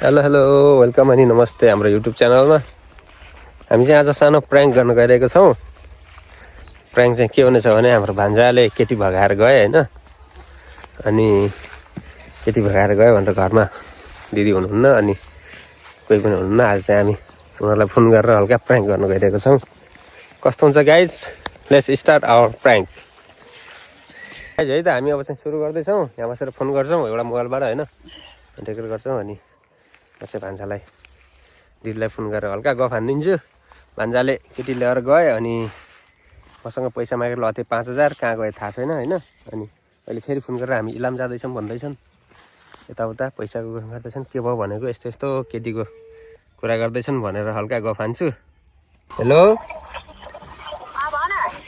Hello hello welcome अनि नमस्ते हाम्रो युट्युब च्यानलमा। हामी चाहिँ आज सानो प्र्याङ्क गर्न गइरहेको छौँ। प्र्याङ्क चाहिँ के हुनेछ भने हाम्रो भान्जाले केटी भगाएर गए होइन, अनि केटी भगाएर गयो भनेर घरमा दिदी हुनुहुन्न अनि कोही पनि हुनुहुन्न। आज चाहिँ हामी उनीहरूलाई फोन गरेर हल्का प्र्याङ्क गर्न गइरहेको छौँ। कस्तो हुन्छ guys, let's start our prank. Guys है त हामी अब चाहिँ सुरु गर्दैछौँ। यहाँ बसेर फोन गर्छौँ एउटा मोबाइलबाट होइन, रेकर्ड गर्छौँ अनि चाहिँ भान्जालाई दिदीलाई फोन गरेर हल्का गफ हानिदिन्छु। भान्जाले केटी लिएर गए अनि मसँग पैसा मागेर लथे 5000, कहाँ गए थाहा छैन होइन। अनि अहिले फेरि फोन गरेर हामी इलाम जाँदैछौँ भन्दैछन्, यताउता पैसाको गर्दैछन्। के भयो भनेको यस्तो यस्तो केटीको कुरा गर्दैछन् भनेर हल्का गफ हान्छु। हेलो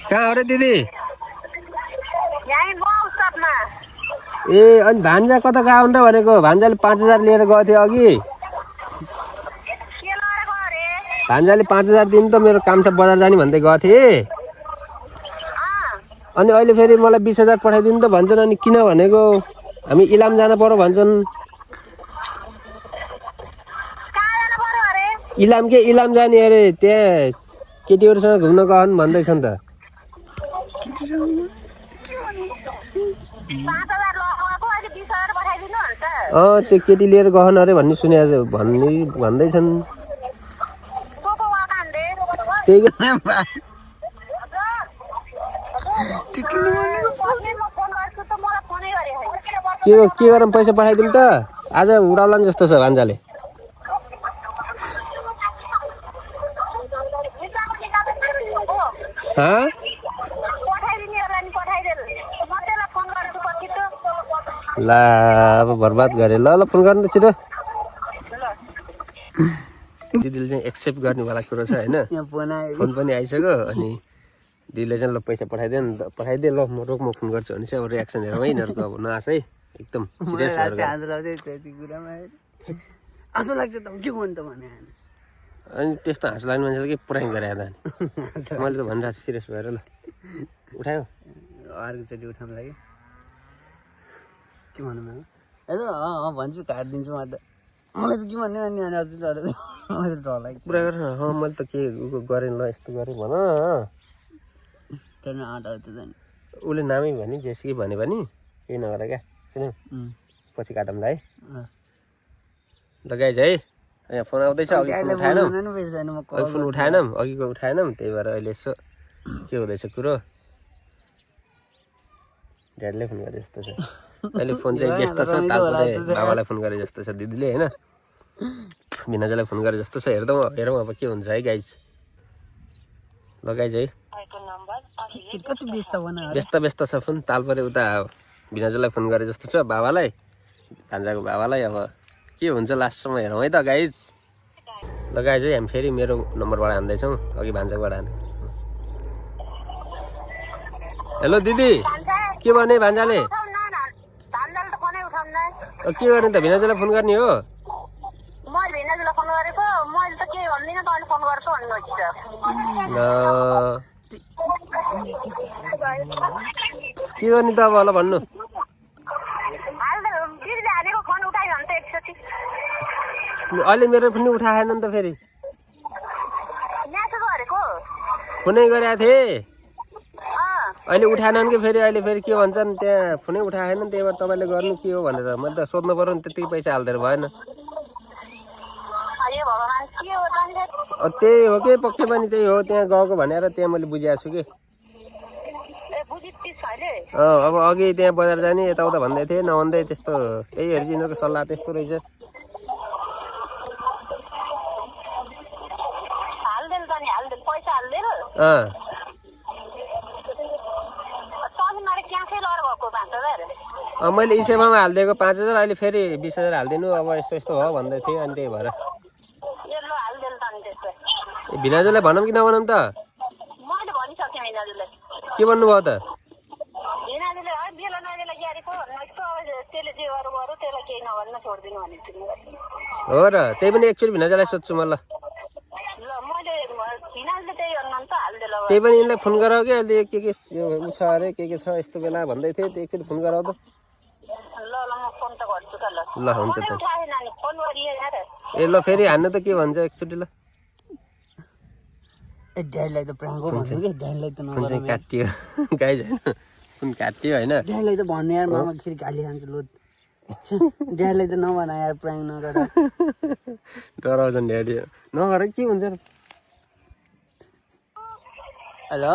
कहाँ हो र दिदी? ए अनि भान्जा कता गयो र भनेको? भान्जाले 5000 लिएर गएको थियो अघि। भान्जाले 5000 दिनु त मेरो काम छ बजार जाने भन्दै गएको थिएँ। अनि अहिले फेरि मलाई 20000 पठाइदिनु त भन्छन्। अनि किन भनेको हामी इलाम जान पर्यो भन्छन्। इलाम के इलाम जाने अरे, त्यहाँ केटीहरूसँग घुम्न गहन् भन्दैछन् त। त्यो केटी लिएर गहन अरे भन्ने सुने भन्दैछन्। त्यही के गरौँ, पैसा पठाइदिउँ त? आज उडाउला जस्तो छ भान्जाले। ला अब बर्बाद गरे। ल फोन गर्नु त छिटो। दिदीले चाहिँ एक्सेप्ट गर्नेवाला कुरो छ होइन, फोन पनि आइसक्यो। अनि दिदीले चाहिँ ल पैसा पठाइदिए ल म फोन गर्छु भने चाहिँ अब रियाक्सन हेरौँ है यिनीहरूको। अब नआस है, एकदम सिरियस भएर अनि त्यस्तो हाँस लाग्ने मान्छेले के प्र्याङ्क गरे त? मैले त भनिरहेको छु सिरियस भएर। ल उठायो अर्कोचोटि उठाउनु लागि के भन्नु म भन्छु, काटिदिन्छु म त। मलाई त के भन्ने अनि हजुर मलाई त डर लाग्छ पुरा गरेर। मैले त के गरेँ ल यस्तो गरेँ भन। त्यहाँ आँटा त जाने उसले नामै भने जेसुकै भने पनि केही नगर क्या। सुन्यौ पछि काटौँ ल है। ल गाइज है, यहाँ फोन आउँदैछ। अघि फोन उठाएनौँ, अघिको उठाएनौँ, त्यही भएर अहिले यसो के हुँदैछ कुरो। ड्याडीले फोन गरे जस्तो छ अहिले। फोन चाहिँ व्यस्त छ, तालपुरे बाबालाई फोन गरे जस्तो छ दिदीले होइन, भिनाजुलाई फोन गरे जस्तो छ। हेरौँ अब के हुन्छ है गाइज। ल गाइज है, व्यस्त छ फोन। तालपरे उता भिनाजुलाई फोन गरे जस्तो छ, बाबालाई, भान्जाको बाबालाई। अब के हुन्छ लास्टसम्म हेरौँ है त गाइज। ल गाइज है, हामी फेरि मेरो नम्बरबाट हान्दैछौँ, अघि भान्जाबाट हान्नु। हेलो दिदी, के भने भान्जाले? के गर्ने त? भिनाजुलाई फोन गर्ने हो? के गर्ने त अब? ल भन्नु। अहिले मेरो पनि उठाएन नि त, फेरि फोनै गरेको थिएँ अहिले उठाएनन् कि फेरि। अहिले फेरि के भन्छन् त्यहाँ फोनै उठाएन, त्यही भएर तपाईँले गर्नु के हो भनेर। मैले त सोध्नु पऱ्यो नि, त्यतिकै पैसा हालिदिएर भएन। त्यही हो कि पक्कै पनि त्यही हो, त्यहाँ गएको भनेर त्यहाँ मैले बुझिरहेको छु कि। अब अघि त्यहाँ बजार जाने यताउता भन्दै थिएँ, नभन्दै त्यस्तो। त्यही हेरी यिनीहरूको सल्लाह त्यस्तो रहेछ। मैले इसेमामा हालिदिएको 5000, अहिले फेरि 20000 हालिदिनु अब यस्तो यस्तो हो भन्दै थिएँ। अनि त्यही भएर भिनाजुलाई भनौँ कि नभनौँ त? के भन्नुभयो त? हो र, त्यही पनि एकचोटि भिनाजुलाई सोध्छु म। ल त्यही पनि यिनलाई फोन गराऊ कि अहिले के उ छ अरे, के छ यस्तो बेला भन्दै थिएँ। त्यो एकचोटि फोन गराऊ त। ल हुन्छ त ए ल फेरि हान्नु त के भन्छ एकचोटि ल ए ड्याडीलाई त प्राङ्क हो भन्नु कि ड्याडीलाई त कुन चाहिँ नगर काटियो गाइज होइन कुन काटियो होइन ड्याडीलाई त भन्ने यार मामा फेरि गाली खान्छ लोद ड्याडीलाई त नभन यार प्राङ्क नगर डराउँछन् ड्याडी नगर के हुन्छ र हेलो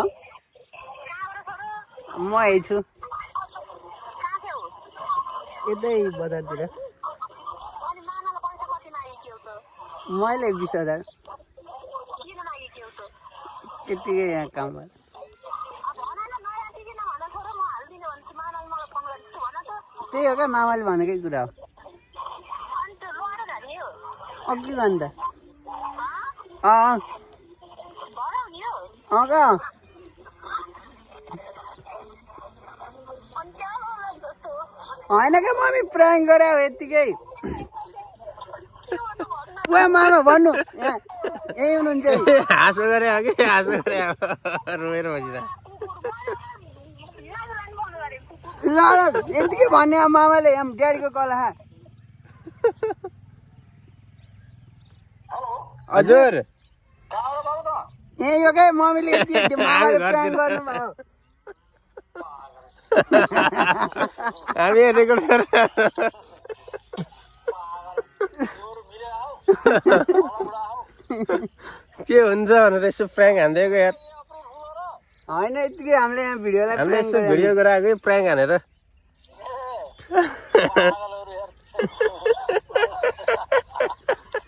म यही छु यतै बजारतिर मैले 20,000 यतिकै यहाँ काम भयो त्यही हो क्या मामाले भनेकै कुरा हो के गर्नु त कहाँ होइन क्या मम्मी प्राङ्क गरे हो यत्तिकै पुरा मामा भन्नु यही हुनुहुन्छ हाँसो गरे कि हाँसो गरे रोएर बसिँदा ल यतिकै भन्ने मामाले ड्याडीको कल हजुर यही हो क्या मम्मीले मामाले प्राङ्क गर्नुभयो हामी रेकर्ड गरेर के हुन्छ भनेर यसो प्राङ्क हान्दिएको यार होइन यतिकै हामीले यहाँ भिडियोलाई हामीले यसो भिडियो गराएको प्राङ्क हानेर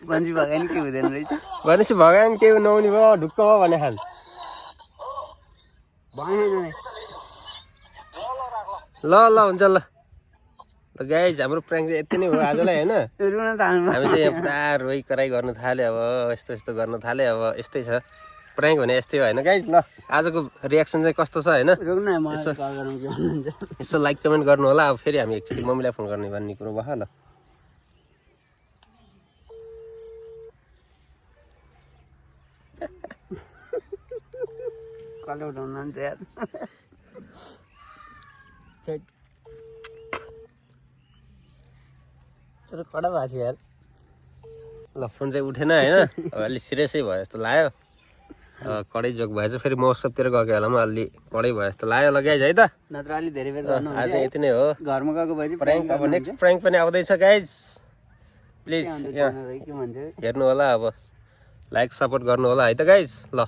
भन्छ भगानी के हुँदैन रहेछ भनेपछि भगवान् केही नहुने भयो ढुक्क भयो भने खान भएन ल ल हुन्छ ल गाइज हाम्रो प्राङ्क चाहिँ यति नै हो आजलाई होइन रुन थाल्नु हामी चाहिँ यहाँ पुरा रोइ कराइ गर्नु थाल्यो अब यस्तो यस्तो गर्नु थाल्यो अब यस्तै छ प्राङ्क भने यस्तै हो होइन गाइज ल आजको रियाक्सन चाहिँ कस्तो छ होइन यसो लाइक कमेन्ट गर्नु होला अब फेरि हामी एकचोटि मम्मीलाई फोन गर्ने भन्ने कुरो भयो ल कसले उठाउनुहुन्छ यार तर कडा भएको थियो यार ल फोन चाहिँ उठेन होइन अब अलिक सिरियसै भयो जस्तो लाग्यो कडै जोक भएछ फेरि महोत्सवतिर गएको बेलामा अलि कडै भयो जस्तो लाग्यो ल गाइज है त नत्र अलिक धेरै बेर आज यति नै हो घरमा गएको भए प्राङ्क अब नेक्स्ट प्राङ्क पनि आउँदैछ गाइज प्लिज यहाँ के भन्छ हेर्नु होला अब लाइक सपोर्ट गर्नु होला है त गाइज ल